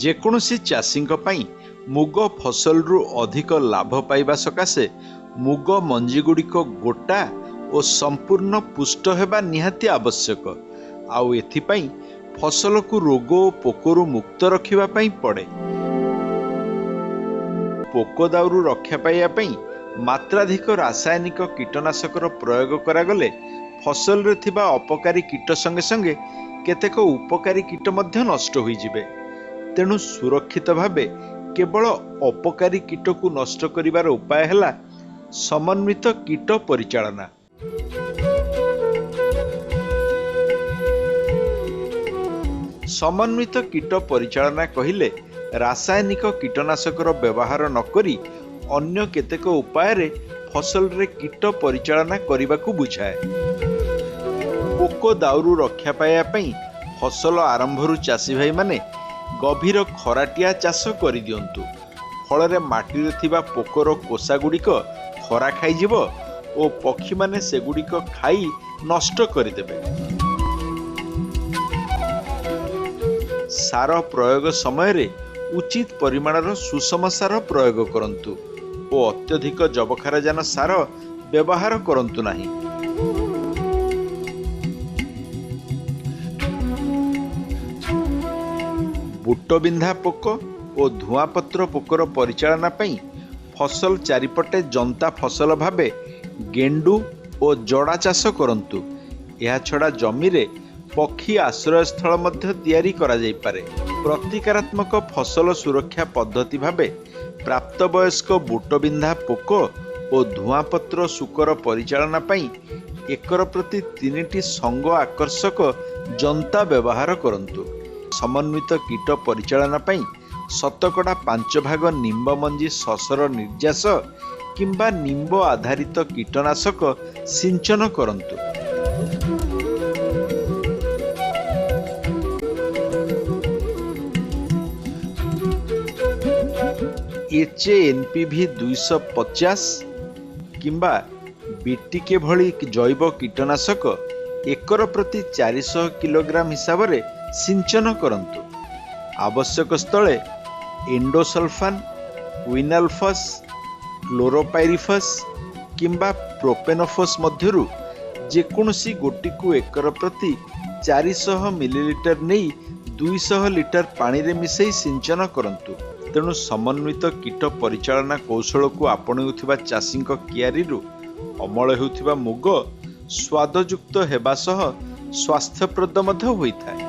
ଯେକୌଣସି ଚାଷୀଙ୍କ ପାଇଁ ମୁଗ ଫସଲରୁ ଅଧିକ ଲାଭ ପାଇବା ସକାଶେ ମୁଗ ମଞ୍ଜିଗୁଡ଼ିକ ଗୋଟା ଓ ସମ୍ପୂର୍ଣ୍ଣ ପୁଷ୍ଟ ହେବା ନିହାତି ଆବଶ୍ୟକ। ଆଉ ଏଥିପାଇଁ ଫସଲକୁ ରୋଗ ଓ ପୋକରୁ ମୁକ୍ତ ରଖିବା ପାଇଁ ପଡ଼େ। ପୋକ ଦାଉରୁ ରକ୍ଷା ପାଇବା ପାଇଁ ମାତ୍ରାଧିକ ରାସାୟନିକ କୀଟନାଶକର ପ୍ରୟୋଗ କରାଗଲେ ଫସଲରେ ଥିବା ଅପକାରୀ କୀଟ ସଙ୍ଗେ ସଙ୍ଗେ କେତେକ ଉପକାରୀ କୀଟ ମଧ୍ୟ ନଷ୍ଟ ହୋଇଯିବେ। ତେଣୁ ସୁରକ୍ଷିତ ଭାବେ କେବଳ ଅପକାରୀ କୀଟକୁ ନଷ୍ଟ କରିବାର ଉପାୟ ହେଲା ସମନ୍ୱିତ କୀଟ ପରିଚାଳନା। ସମନ୍ୱିତ କୀଟ ପରିଚାଳନା କହିଲେ ରାସାୟନିକ କୀଟନାଶକର ବ୍ୟବହାର ନକରି ଅନ୍ୟ କେତେକ ଉପାୟରେ ଫସଲରେ କୀଟ ପରିଚାଳନା କରିବାକୁ ବୁଝାଏ। ପୋକ ଦାଉରୁ ରକ୍ଷା ପାଇବା ପାଇଁ ଫସଲ ଆରମ୍ଭରୁ ଚାଷୀ ଭାଇମାନେ ଗଭୀର ଖରାଟିଆ ଚାଷ କରିଦିଅନ୍ତୁ। ଫଳରେ ମାଟିରେ ଥିବା ପୋକର କୋଷାଗୁଡ଼ିକ ଖରା ଖାଇଯିବ ଓ ପକ୍ଷୀମାନେ ସେଗୁଡ଼ିକ ଖାଇ ନଷ୍ଟ କରିଦେବେ। ସାର ପ୍ରୟୋଗ ସମୟରେ ଉଚିତ ପରିମାଣର ସୁଷମ ସାର ପ୍ରୟୋଗ କରନ୍ତୁ ଓ ଅତ୍ୟଧିକ ଯବକ୍ଷାରଜାନ ସାର ବ୍ୟବହାର କରନ୍ତୁ ନାହିଁ। ବୁଟବିନ୍ଧା ପୋକ ଓ ଧୂଆଁପତ୍ର ପୋକର ପରିଚାଳନା ପାଇଁ ଫସଲ ଚାରିପଟେ ଜନ୍ତା ଫସଲ ଭାବେ ଗେଣ୍ଡୁ ଓ ଜଡ଼ା ଚାଷ କରନ୍ତୁ। ଏହାଛଡ଼ା ଜମିରେ ପକ୍ଷୀ ଆଶ୍ରୟସ୍ଥଳ ମଧ୍ୟ ତିଆରି କରାଯାଇପାରେ। ପ୍ରତିକାରାତ୍ମକ ଫସଲ ସୁରକ୍ଷା ପଦ୍ଧତି ଭାବେ ପ୍ରାପ୍ତବୟସ୍କ ବୁଟବିନ୍ଧା ପୋକ ଓ ଧୂଆଁପତ୍ର ଶୁକର ପରିଚାଳନା ପାଇଁ ଏକର ପ୍ରତି 3ଟି ସଙ୍ଗ ଆକର୍ଷକ ଜନ୍ତା ବ୍ୟବହାର କରନ୍ତୁ। ସମନ୍ୱିତ କୀଟ ପରିଚାଳନା ପାଇଁ ଶତକଡ଼ା 5 ଭାଗ ନିମ୍ବ ମଞ୍ଜି ଶସର ନିର୍ଯାସ କିମ୍ବା ନିମ୍ବ ଆଧାରିତ କୀଟନାଶକ ସିଞ୍ଚନ କରନ୍ତୁ। ଏଚ୍ ଏନ୍ ପି ଭି 250 କିମ୍ବା ବିଟିକେ ଭଳି ଜୈବ କୀଟନାଶକ ଏକର ପ୍ରତି 400 କିଲୋଗ୍ରାମ ହିସାବରେ ସିଞ୍ଚନ କରନ୍ତୁ। ଆବଶ୍ୟକ ସ୍ଥଳେ ଏଣ୍ଡୋସଲଫାନ୍, କ୍ୱିନାଲଫସ୍, କ୍ଲୋରୋପାଇରିଫସ୍ କିମ୍ବା ପ୍ରୋପେନୋଫସ୍ ମଧ୍ୟରୁ ଯେକୌଣସି ଗୋଟିକୁ ଏକର ପ୍ରତି 400 ମିଲିଲିଟର ନେଇ 200 ଲିଟର ପାଣିରେ ମିଶାଇ ସିଞ୍ଚନ କରନ୍ତୁ। ତେଣୁ ସମନ୍ୱିତ କୀଟ ପରିଚାଳନା କୌଶଳକୁ ଆପଣେଉଥିବା ଚାଷୀଙ୍କ କିଆରୀରୁ ଅମଳ ହେଉଥିବା ମୁଗ ସ୍ୱାଦଯୁକ୍ତ ହେବା ସହ ସ୍ୱାସ୍ଥ୍ୟପ୍ରଦ ମଧ୍ୟ ହୋଇଥାଏ।